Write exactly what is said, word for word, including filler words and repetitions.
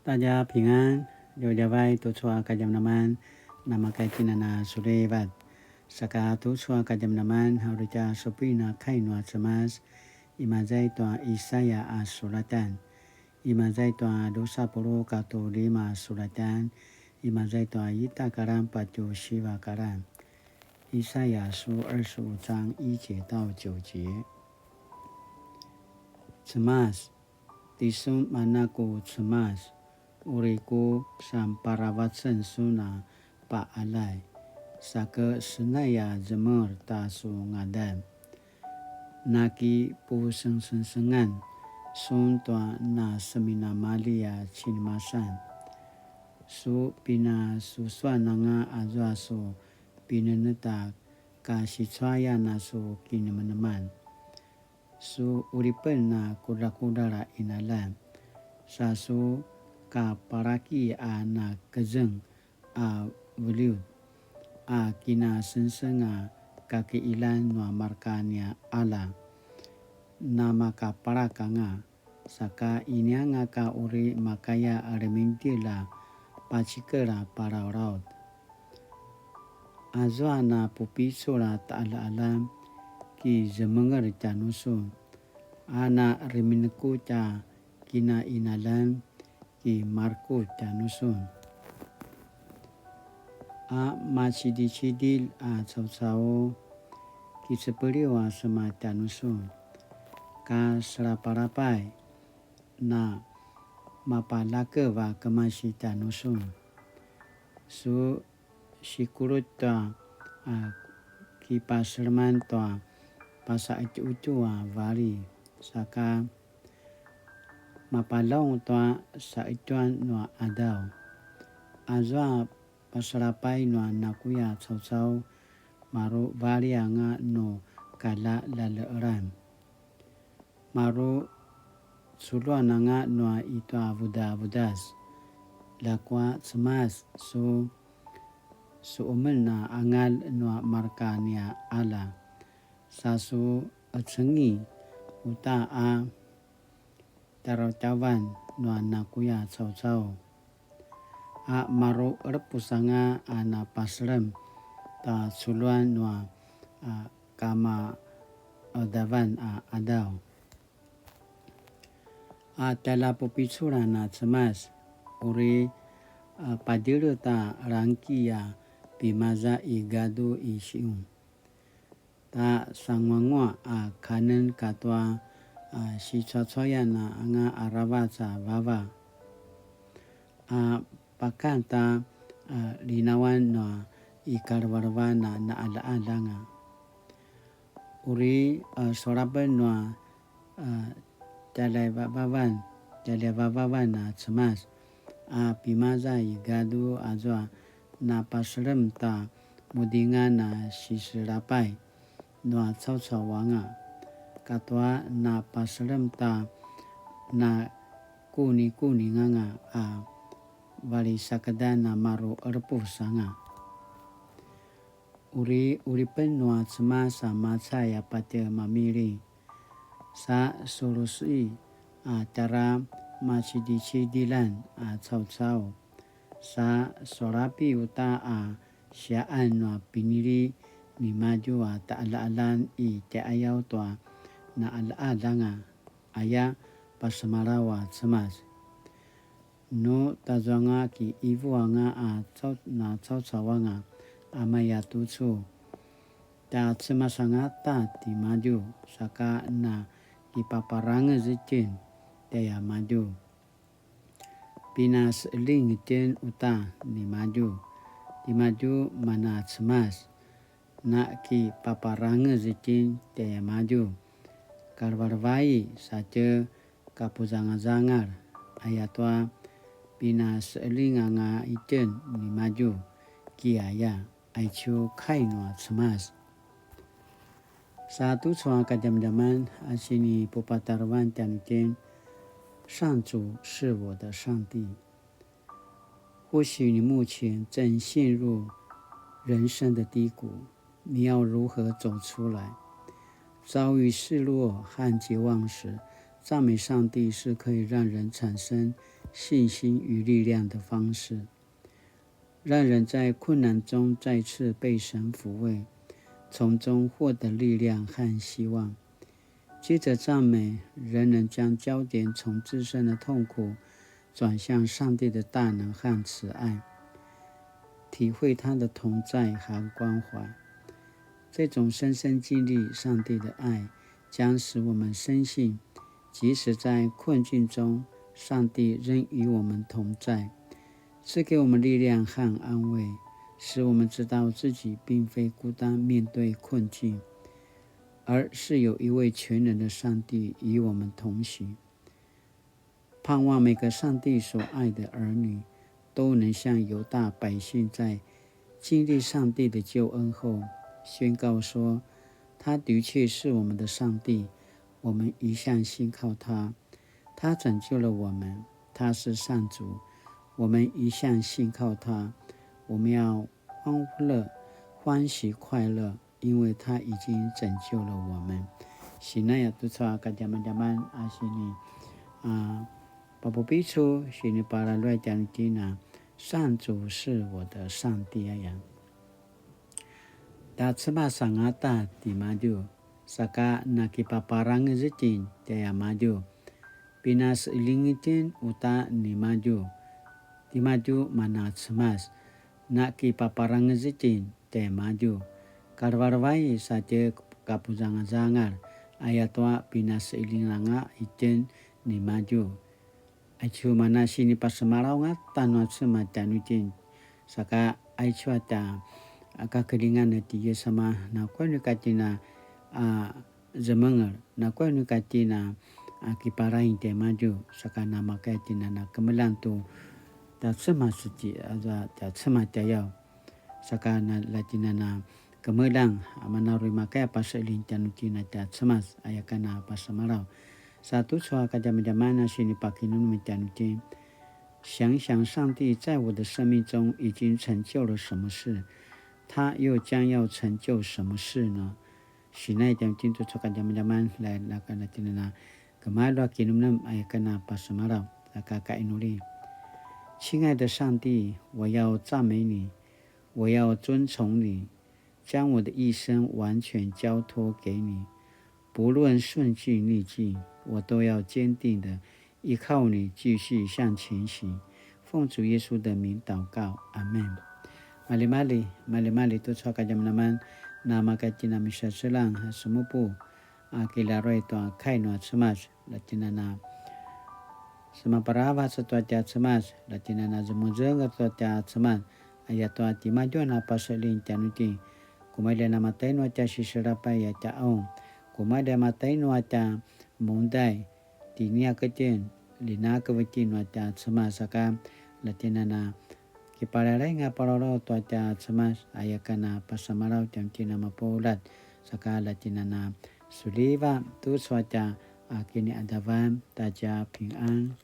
大家平安, djavadjavay tucu a kadjamadjaman, namakaikinan a sulivat. Saka tucu a kadjamadjaman, a uri tja supuin a kai nua Cemas, imaza i tua Isaya a sulatan, imaza i tua dusa puluq katua lima a sulatan, imaza i tua ita karan patje siva karan. 以賽亞書二十五章一節到九節。 Cemas, tisun mana ku Cemas, uri ku sanparavacen sun a paqaljay, saka senay a zemel ta su ngadan. Nakipusengsengsengan sun tua na seminamalji a cinemasan. Su pinasusuan anga azua su pinenetj a kasicuayan a su kinemeneman. Su qulipen a kudrakudral a qinaljan, sa su kapalaki a nakezeng a veliut, a kinasengseng a kakiqiljan nua marka nia qalja, namakapalak anga, saka inianga ka uri makaya a remintil a pacikel a palaulaut. Azua na pupicul a taqaljaqaljan ki zemengel tjanusun, a na reminekutj a kinaqinaljan ki marekutj tjanusun. A macidicidilj a caucau ki cepeliw a sema tjanusun, ka selapalapay na mapalakev a kemasi tjanusun. Su sikulutj tua a kipaseleman tua pasaqetjuqetju a vali, saka mapalaung tua saqetjuan nua qadaw. Azua paselapay nua nakuya caucau, maru vali anga nu kaljaljaljeqelan. Maru culuan anga nua itua vudavudas. Ljakua Cemas, su, su umen a angalj nua marka nia qalja, sa su qecengi uta a tjarautjavan nua nakuya caucau. A maru qerepus anga a napaselem ta culuan nua a kamaqadavan a qadaw. A tjaljapupiculan a Cemas, uri a padjele ta langki a pimaza i gadu i Siun. Ta sanguanguaq a kanen katua a sicuacuayan anga aravac a vava. A pakan ta a linawan nua i kalevelevan a naqaljaqalj anga. Uri a sulapen nua a tjaljavavavan, tjaljavavavan a Cemas, a pimaza i gadu azua napaselem ta mudingan a siselapay nua caucau anga, katua napaselem ta nakunikuning anga a valisakedan a maru qerepus anga. Uri qulipen nua Cemas a macay a patje mamiling, sa sulusi a tjara macidicidiljan a caucau, sa sulapi uta a siaqan nua pinili nimadju a taqaljaqaljan i tjaiqayaw tua naqaljaqalj anga, aya pasemalaw a Cemas. Nu tazuanga ki ivu anga a cau-, na caucau anga a maya tucu, tja Cemas angata timadju, saka na kipaparangez itjen tjaimadju. Pinaseqeljing itjen uta nimadju, timadju mana Cemas, na kipaparangez itjen tjaimadju. Kalevalevai satje kapuzangazangal, ayatua pinaseqeljing anga itjen nimadju, kiaya, aicu kai nua Cemas. Sa tucu a kadjamadjaman a sinipupatarevan tjanuitjen, 上主是我的上帝。或许你目前正陷入人生的低谷，你要如何走出来？遭遇失落和绝望时，赞美上帝是可以让人产生信心与力量的方式，让人在困难中再次被神抚慰，从中获得力量和希望。藉着赞美，人能将焦点从自身的痛苦转向上帝的大能和慈爱，体会他的同在和关怀。这种深深经历上帝的爱，将使我们深信，即使在困境中，上帝仍与我们同在，赐给我们力量和安慰，使我们知道自己并非孤单面对困境，而是有一位全能的上帝与我们同行。盼望每个上帝所爱的儿女都能像犹大百姓在经历上帝的救恩后，宣告说：他的确是我们的上帝，我们一向信靠他。他拯救了我们，他是上主，我们一向信靠他。我们要欢乐，欢喜快乐，因为他已经拯救了我们。Sinaya tucu a kadjamadjaman a sini, a, papupicu, sini palaluay tjanuitjen a, 上主是我的上帝 aya. Ta Cemas angata timadju, saka nakipaparangez itjen tjaimadju. Pinaseqeljing itjen uta nimadju. Timadju mana Cemas, nakipaparangez itjen tjaimadju. Kalevalevai sa tje kapuzangazangal, ayatua pinaseqeljing anga itjen nimadju. Aicu mana sinipasemalaw angata nua Cemas tjanuitjen. Saka aicu a tja, a, kakeljingan ti Yesu ama, nakuya nu ika tjen a, a, zemengel, nakuya nu ika tjen a, a, kiparaing tjaimadju, saka namakaya tjen a na kemeljang tu tja Cemas ti, aza tja Cemas tjayaw. Saka na, la tjen a na kemeljang, a, mana uri makaya paseqeljing tjanuitjen a tja Cemas, aya ken a pasemalaw. Sa tucu a kadjamadjaman a sinipakinemnem tjanuitjen. 想想上帝在我的生命中已经成就了什么事，他又将要成就什么事呢？Sinaya tjanuitjen tucu a kadjamadjaman, la, la, la tjen a na kemalju a kinemnem, aya ken a pasemalaw, saka kainuli. 亲爱的上帝，我要赞美你，我要遵从你，将我的一生完全交托给你。不论顺境逆境，我都要坚定的依靠你，继续向前行。奉主耶稣的名祷告，阿们。Maljimalji, maljimalji tucu a kadjamadjaman, namaka tjen a misaseljang a semupu, a, kilaruay tua kai nua Cemas, la tjen a na semaparavac tua tja Cemas, la tjen a na zemuzengel tua tja Cemas, ayatua timadju a na paseqeljing tjanuitjen. Kumalji a na matainu a tja siselapay a tja qaung, kumalji a matainu a tja mundai, tiniakedjen, linakev itjen nua tja Cemas, saka la tjen a na kipalalainga palalaw tua tja Cemas, aya ken a pasemalaw tjanuitjen a mapuljat, saka la tjen a na suliva tucu a tja, a, kiniqadavan ta tja pingan.